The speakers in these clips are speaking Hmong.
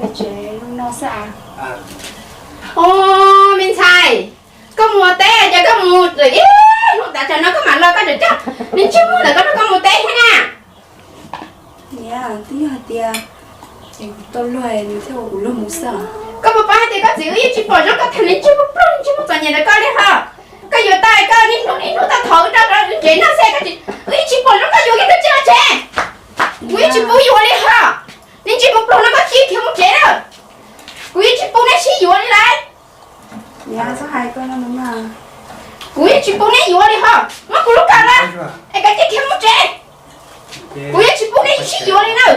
Tsev no xwb. Os, me ntxhais, koj mus teb ces koj mus ib hnub tas tsam no koj mam los koj tseem coj niag ntsej muag ntawm koj nrog koj mus teb thiab na. Niam, twb yog hais tias tau luag nws thiaj ua kuv luag mus xwb. Koj puas paub hais tias koj txiv wb yeej tsis pom zoo koj tham niag ntsej muag pluag niag ntsej muag txom nyem ntawm koj li hos? Koj yuav tau koj niaj hnub niaj hnub tau thov wb rau wb tsev noj xwb, wb yeej tsis pom zoo koj yuav kiag koj cia los tsev. Kuv yeej tsis pub yuav li hos. Niag ntsej muag pluag no koj cia khiav mus tsev na. Kuv yeej tsis pub neb sib yuav li lawm. Kuv yeej tsis pub neb yuav li hos, muab kuv lub kawm los es koj cia khiav mus tsev. Kuv yeej tsis pub neb sib yuav li na.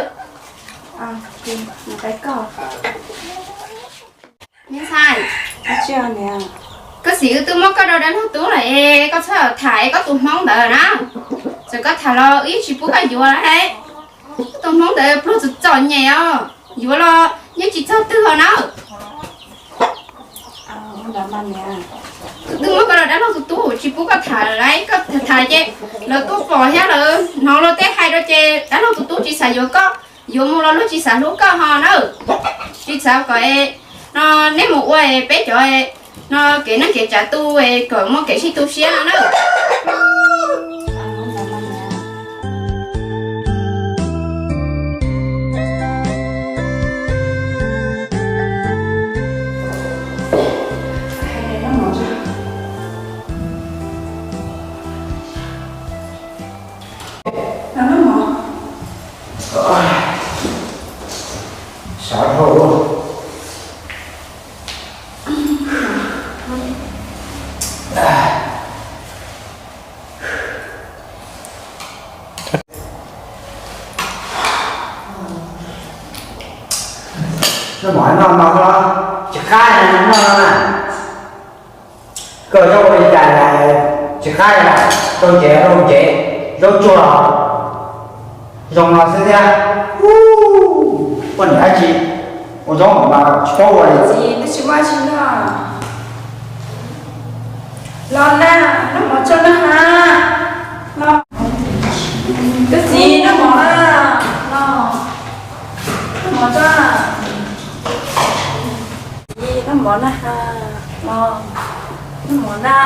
Me ntxhais, koj txiv wb twb muab koj rau dab laug tub lawm es koj txhob tham es koj tus hmoob ntawd na. Txawm koj tham los wb yeej tsis pub koj yuav lawm. Koj tus hmoob ntawd pluag txom txom nyem os, yuav los yeej tsis txog twg os na. Twb muab koj rau dab laug tus tub tsis pub koj tham lawm, koj tham tham ces lawv tuaj pom thiab lawv hnov luag tej hais rau ces dab laug tus tub tsis xav yuav koj, yuav mus los luag tsis xav hlub koj ho na. Tsis xav kom no neb mus ua peb cov no kev neej kev tsav tu kom muaj kev sib tu siab no na. Noj mov no no tsis qab noj no na. Koj zaub ua li cas tsis qab, tau ntev tau ntev, zaub tsuag zoo no xwb thiab. Ua niam dab tsi ua zaub mov mas tsis paub ua li. Txiv, twb tsis muaj dab tsi noj. Los na, noj mov tso na ha. Los. Koj txiv, noj mov na. Los. Noj mov tso. Txiv, noj mov na ha. Los. Noj mov na.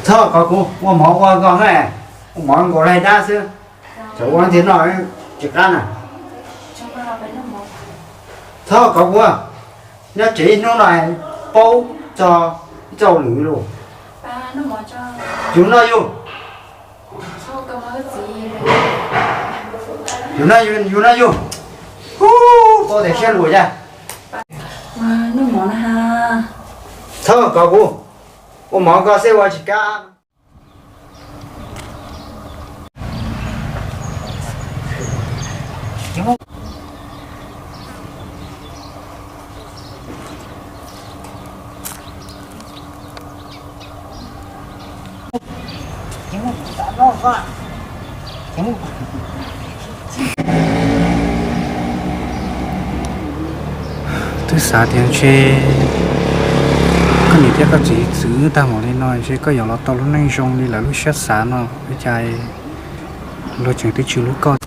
Txhob kov kuv, ua mov ua nkaus na. Ua mov nkaus laig dab xwb. Tseem ua ntxiv no tsis qab na. Txhob kov kuv, nyob tsev ib hnub no paub txog ib txoj lwm lus. Yus noj yus, yus noj yus, yus noj yus. Hu, paub tias siab lus yag. Txhob kov kuv, ua mov koj xwb ua tsis kab. Twb xav tias ntshe koj niam thiab koj txiv txwv tag npaum li no ntshe koj yuav los tau lub neej zoo li lawv lub siab xav no, ua cas luag tseem twb tsis hlub koj.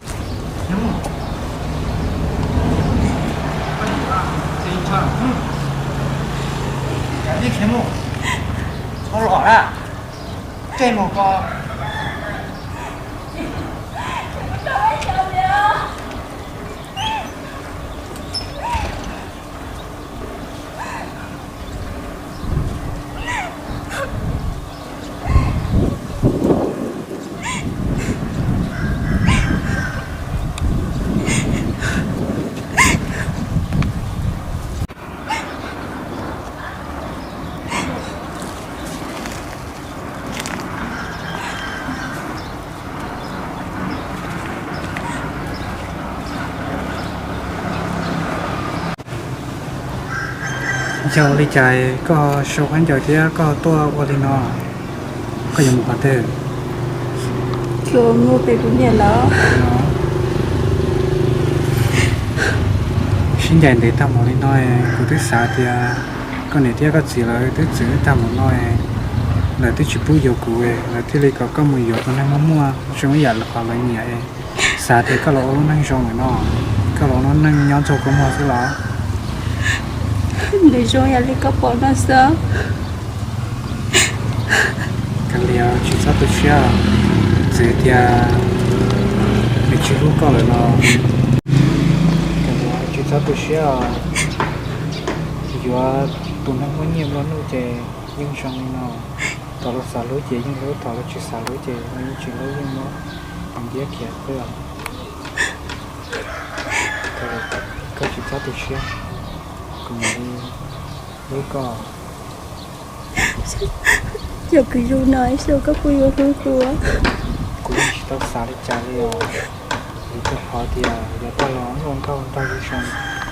Yog ua li cas koj sau khaub ncaws thiab koj tuaj ua li no? Koj yuav mus qhov twg? Mus pem kuv niam lawv. Sib ncaim ntev tag npaum li no, kuv twb xav tias koj niam thiab koj txiv lawv twb txwv tag npaum no, lawv twb tsis pub yuav kuv, lawv thiaj li kom koj mus yuav tus neeg muaj muaj zoo ib yam li qhov lawv nyiam. Xav tias koj los ua lub neej zoo lawm no, koj los ua lub neej nyob ntxuag kua muag xwb los? Nws zoo yam li koj pom no xwb. Kav liam, tsis txhob tu siab, txawm tias nws tsis hlub koj lawm los, kav liam, tsis txhob tu siab os. Yuav tus neeg muaj nyiaj nplua nuj ces yeej zoo li no. Thaum lawv xav hlub ces yeej hlub, thaum lawv tsis xav hlub ces lawv yeej tsis hlub, yeej muab ntiab khiav xwb os. Koj tsis txhob tu siab, kuv mam li hlub koj. Yog kuv zoo no ib zaug koj puas yuav hlub kuv? Kuv yeej tsis tau xav li cas li os. Vim rau qhov tias yav tag los ua nkauj nraug zoo zoo,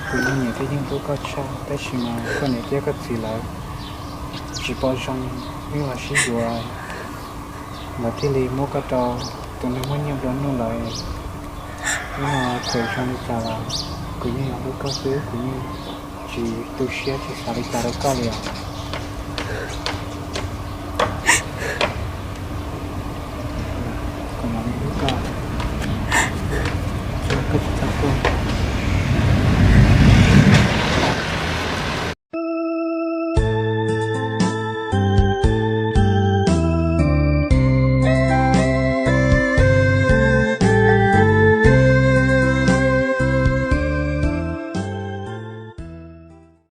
kuv yeej nyiam thiab yeej hlub koj tshaj, tab sis mas koj niam thiab koj txiv lawv tsis pom zoo, yeej los sib yuav, lawv thiaj li muab koj rau tus neeg muaj nyiaj nplua nuj lawm. Hnub no txawm zoo li cas los kuv yeej yuav hlub koj xwb, kuv yeej tsis tu siab tsis xav li cas rau koj li os.